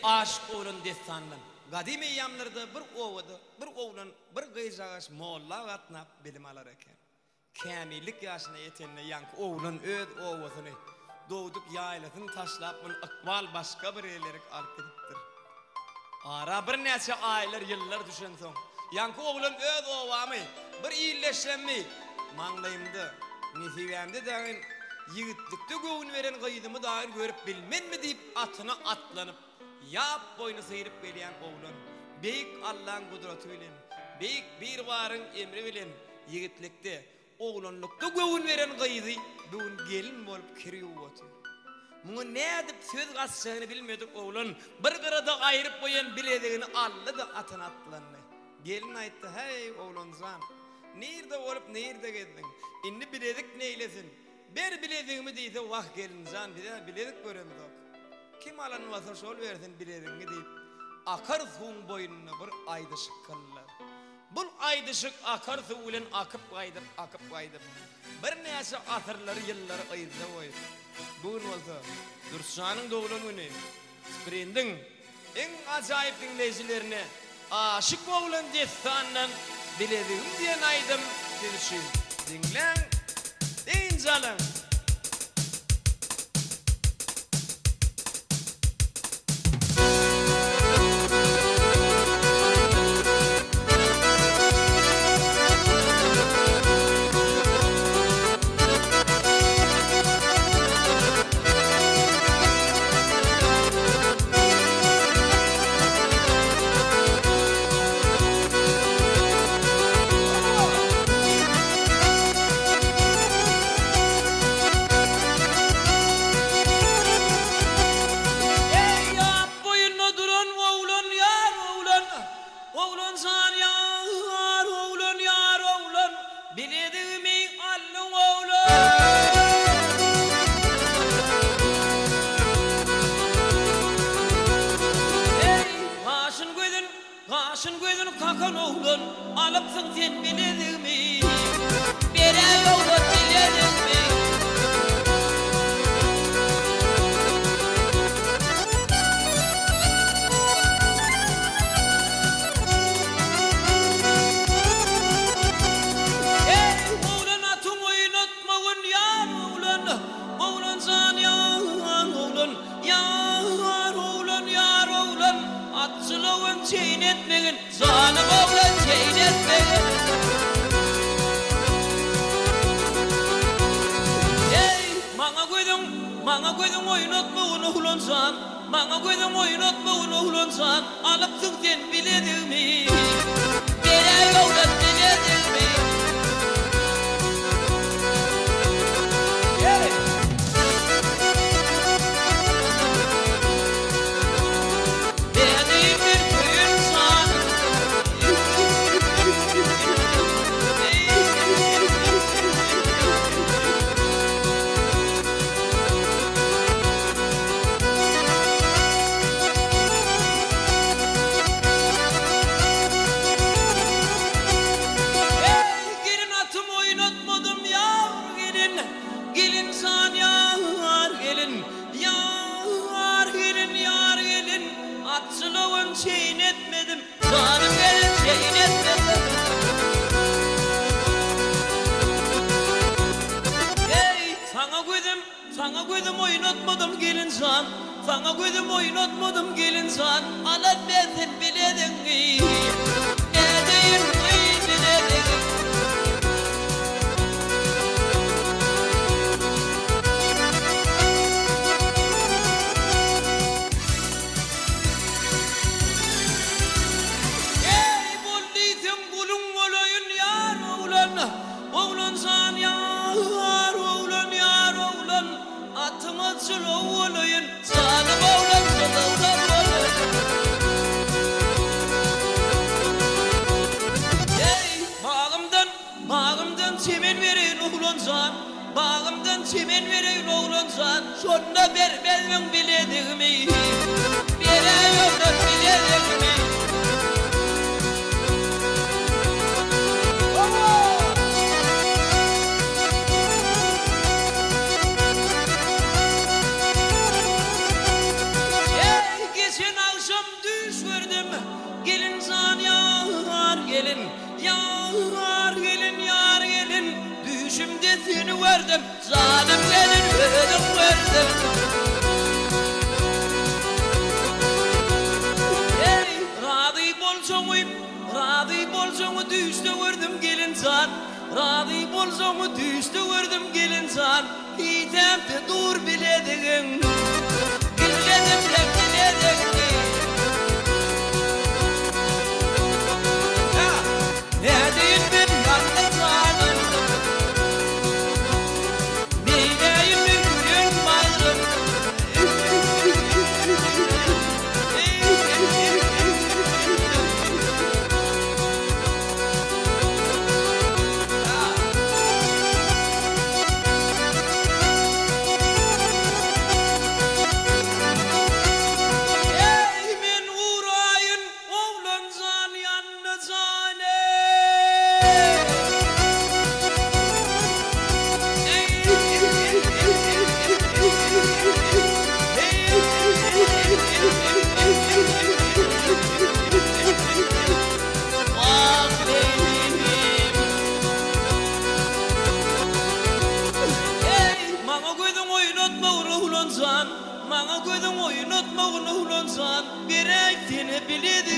Aşyk oglan dessandan. Gadym eýýamlarda bir obada bir oglan bir gyzjagaş molla gatnap bilim alar eken. Kämillik ýaşyna ýetende ýaňky oglan öz obasyny, dogduk ýaýlasyny taşlap muny ykbal başga bir ýerlerik alyp gidipdir. Ara birnäçe aýlar, ýyllar düşensoň, ýaňky oglan öz obamy, bir ildeşlemmi, maňlaýymda, nesibämde dagyn ýigitlikde göwün beren gyzymy dagyn görüp bilmenmi diýip atyna atlanyp, ýap boýny syryp gelýän oglan, beýik Allaň gudraty bilen, beýik Biribaryň emri bilen ýigitlikde, Oglanlykda göwün beren gyzy bu gün gelin bolup kir ýuwup otyr. Muňa nädip söz gatjagyny bilmedik oglan bir gyrada aýryp goýan bilezigini aldy-da atyna atlandy. Gelin aýtdy, Häý, oglan jan, nirde bolup, nirde gezdiň? Indi bilezik neýlesin? Ber bilezigimi diýse, wah, gelin jan, biz-ä bilezik göremzok. Kim alan bolsa şol bersin bilezigiňi diýip, akar suwuň boýunda bir aýdyşyk kyldylar. Bul aýdyşyk akar suw bilen akyp gaýdyp, akyp gaýdyp, birnäçe asyrlary, ýyllary yzda goýup, bu gün bolsa Dürsjanyň doglan güni Sprindiň iň ajaýyp diňleýjilerine Aşyk oglan dessandan Bilezigim diýen aýdym siz üçin. Diňläň, dynç alyň! Eý, ýap boýunda duran oglan, ýar oglan, Oglan jan ýar, oglan ýar, oglan, Bilezigimi aldyň oglan. Eý, gaşyn-gözün Gaşyn gözün kakan oglan alypsyň sen bilezigimi Beräý oglan bilezigimi. Eý oglan atyň oýnatmagyn ýar oglan Oglan jan ýar oglan Ýar oglan, ýar oglan, Atçylygyn çeýn etmegin, Janym oglan çeýn etmegin. Eý, maňa gözüň, maňa gözüň oýnatmagyn oglan jan, Maňa gözüň oýnatmagyn oglan jan, Alypsyň sen bilezigimi, Beräý oglan bilezigimi. Eý, gelin atym oýnatmadym ýar gelin, Gelin jan ýar gelin, ýar gelin, ýar gelin, Atçylygyn çeýnetmedim, janym gelin çeýnetmedim. Eý, saňa gözüm, saňa gözüm oýnatmadym gelin jan, Saňa gözüm oýnatmadym gelin jan, Alan bersin bileziňi, Nädeýin gyz bilezigi. Eý, bol diýseň guluň bolaýyn ýar oglan, Oglan jan ýar oglan ýar oglan, Atyňa jylaw bolaýyn, janym oglan jylawlar bolaýyn. Eý, bagymdan, bagymdan çemen bereýin oglan jan, Bagymdan çemen bereýin oglan jan, Şonda bermezmiň bilezigimi, Beräý oglan bilezigimi. Eý, geçen agşam. agşam düýş gördüm, Gelin jan ýar gelin, Ýar gelin, ýar gelin, Düýşümde seni gördüm, Janym gelin özüň gördüm. Eý, razy boljaňy, Razy boljaňy düýşde gördüm gelin jan, Razy boljaňy düýşde gördüm gelin jan, Hitämde dur bilezigiň, Gizledim-le bilezigiňi. Nädeýin men ýalňyz galyp, Neýläýin men küren bagrym. Eý, men uraýyn oglan jan ýanna jan eý. Wah Leýlim. Eý, maňa gözüň oýnatmagyn oglan jan, Maňa gözüň oýnatmagyn oglan jan, Beräý seni biledigimi.